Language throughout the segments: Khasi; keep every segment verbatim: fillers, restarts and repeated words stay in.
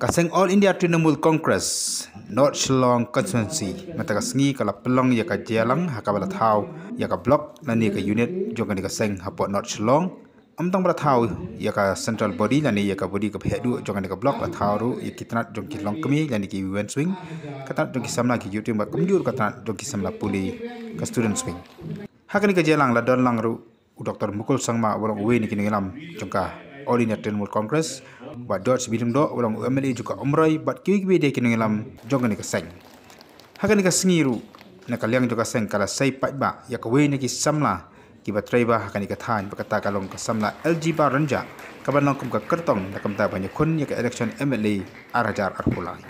Ka seng All India Trinamool Congress North Shillong Constituency mynta ka sngi ka la pynlong ïa ka jingïalang ha kaba la thaw ïa ka block lane ka unit jong kane ka seng hapoh North Shillong. Ym tang ba la thaw ïa ka central body lane ïa ka body kaba heh duh jong kane ka block, la thaw ruh ïa ki tnat jong ki longkmie lane ki women swing, ka tnat jong ki samla ki youth wing bad kumjuh ruh ka tnat jong ki samla pule, ka student swing. Ha kane ka jingïalang la don lang ruh u Doctor Mukul Sangma uba long uwei na ki nongïalam jong ka All India Trinamool Congress, Bah George B Lyngdoh uba long u M L A jong ka Umroi bad kiwei kiwei de ki nongïalam jong kane ka seng. Ha kane ka sngi ruh na ka liang jong ka seng ka la sei paidbah ïa kawei na ki samla kiba trei bha ha kane ka thaiñ, bad kata ka long ka samla Aljiba Rynjah, kaban long kum ka kyrtong na ka bynta ban ïakhun ïa ka election M L A ar hajar arphew lai.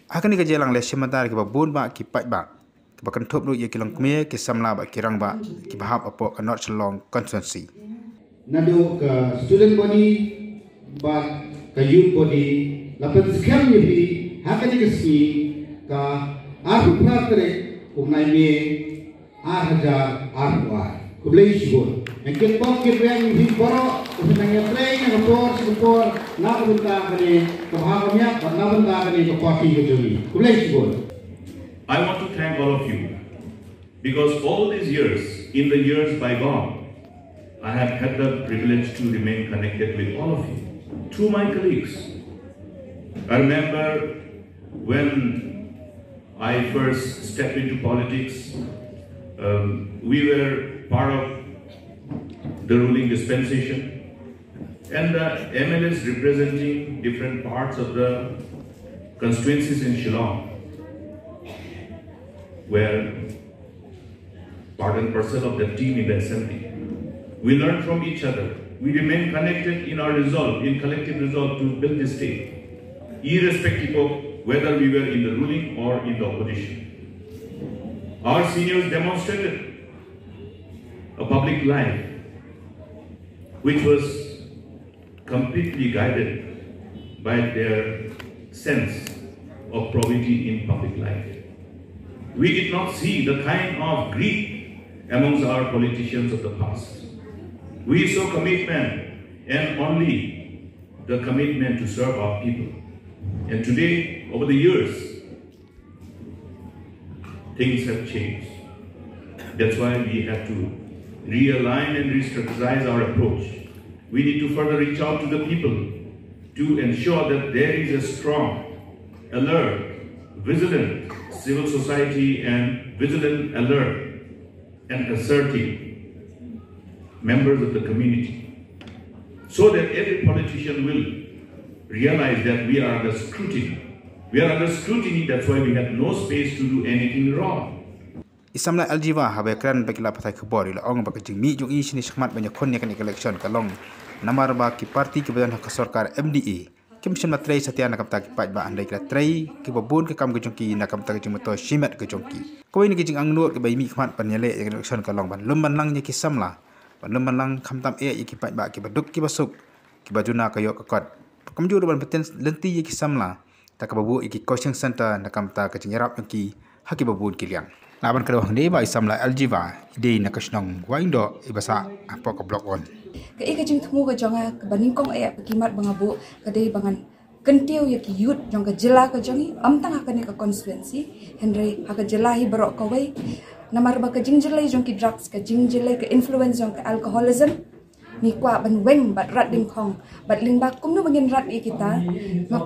Ha kane ka jingïalang la shim bynta da kiba bun bah ki paidbah, kiba kynthup ruh ïa ki longkmie, ki samla bad ki rangbah kiba hap hapoh ka North Shillong Constituency. Naduh ka student body bad ka youth body la pynskhem ïa phi ha kane ka sngi, ka arphew phra tarik u bnai May ar hajar arphew lai. Khublei shibun. Ngan kyrpad kyrpad ïa phi baroh, u pynang ïa trei na ka por sha ka por na ka bynta kane ka bha ka miat bad na bynta kane ka party ka jong ngi. Khublei shibun. I want to thank all of you because all these years, in the years bygone, I have had the privilege to remain connected with all of you through my colleagues. I remember when I first stepped into politics, um, we were part of the ruling dispensation, and the M L As representing different parts of the constituencies in Shillong were part and parcel of the team in the assembly. We learn from each other. We remain connected in our resolve, in collective resolve to build this state, irrespective of whether we were in the ruling or in the opposition. Our seniors demonstrated a public life which was completely guided by their sense of probity in public life. We did not see the kind of greed amongst our politicians of the past. We saw commitment, and only the commitment to serve our people. And today, over the years, things have changed. That's why we have to realign and re-strategize our approach. We need to further reach out to the people to ensure that there is a strong, alert, vigilant civil society and vigilant, alert, and assertive members of the community, so that every politician will realize that we are under scrutiny. We are under scrutiny, that's why we have no space to do anything wrong. I samla Aljiba haba ïakren bad ki lad pathai khubor, i la ong ba ka jingmih jong i shane shakhmat ban ïakhun ïa kane ka election ka long namar ba ki party kiba don ha ka sorkar M D A kim shym la trei satia na ka bynta ki paidbah, hynrei ki la trei kiba bun ka kam ka jong ki na ka bynta ka jingmyntoi shimet ka jong ki. Kawei na ki jingangnud kaba i mihkhmat ban ïaleh ïa ka election ka long ban lum ban lang ïa ki samla, ban lum ban lang khamtam eh ïa ki paidbah kiba duk kiba suk, kiba duna ka ïoh ka kot. Kumjuh ruh ban pynlynti ïa ki samla da kaba buh ïa ki coaching centre na ka bynta ka jingïarap jong ki ha kiba bun ki liang. Lah ban kdew hangne ba i samla Aljiba i dei na ka shnong Waingdoh iba sah hapoh ka Block One. Kaei ka jingthmu ka jong nga kaba nyngkong eh ba ki mat ba nga buh ka dei ba ngan kyntiew ïa ki youth jong ka jylla ka jong ngi, ym tang ha kane ka constituency, hynrei ha ka jylla hi baroh kawei. Namar ba ka jingjyllei jong ki drugs, ka jingjyllei ka influence jong ka alcoholism, ngi kwah ban weng bad rat dyngkhong, bad lyngba kumno ba ngin rat ïa kita, nga,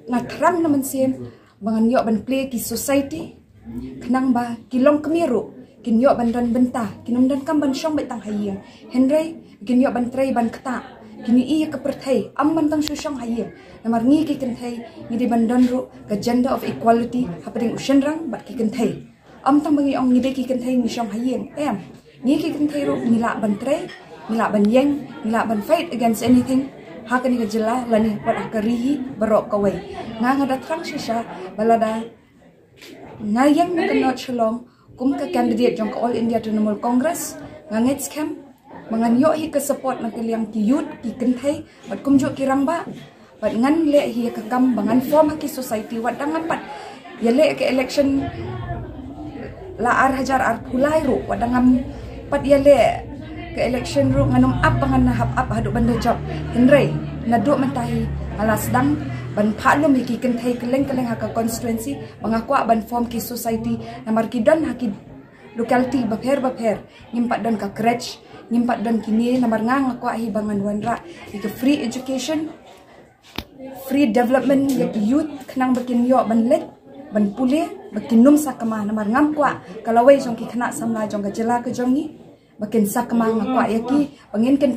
nga thrang na mynsiem ba ngan ïoh ban plie ki society, khnang ba ki longkmie ruh kin ïoh ban don bynta, kin ym donkam ban shong beit tang ha ïing, hynrei kin ïoh ban trei ban ktah, kin ïohi ïa ka pyrthei, ym ban tang shu shong ha ïing. Namar ngi ki kynthei ngi dei ban don ruh ka gender of equality hapdeng u shynrang bad ki kynthei. Ym tang ba ngi ong ngi dei ki kynthei ngi shong ha ïing, em. Ngi ki kynthei ruh ngi lah ban trei, ngi lah ban ïeng, ngi lah ban fight against anything ha kane ka jylla lane wat ha ka ri hi baroh kawei. Nga, nga da thrang shisha ba lada nga ïeng na ka North Shillong kum ka candidate jong ka All India Trinamool Congress, nga ngeit skhem ba ngan ïoh hi ka support na ka liang ki youth, ki kynthei bad kumjuh ki rangbah. Bad ngan leh hi ïa ka kam ba ngan form ha ki society, wat da ngam pat ïaleh ka election la ar hajar arphew lai ruh, wat da ngam pat ïaleh ka election ruh, ngan ym ap ba ngan hap ap haduh ban da jop. Hynrei naduh mynta hi nga la sdang ban phah lum ïa ki kynthei kylleng kylleng ha ka constituency ba nga kwah ban form ki society, namar ki don ha ki locality bapher bapher, ngim pat don ka crèche, ngim pat don kine. Namar nga nga kwah hi ba ngan wanrah ïa ka free education, free development ïa ki youth, khnang ba kin ïoh ban leit ban pule, ba kin ym sakma. Namar ngam kwah ka lawei jong ki khynnah samla jong ka jylla ka jong ngi ba kin sakma. Nga kwah ïa ki ba ngin kin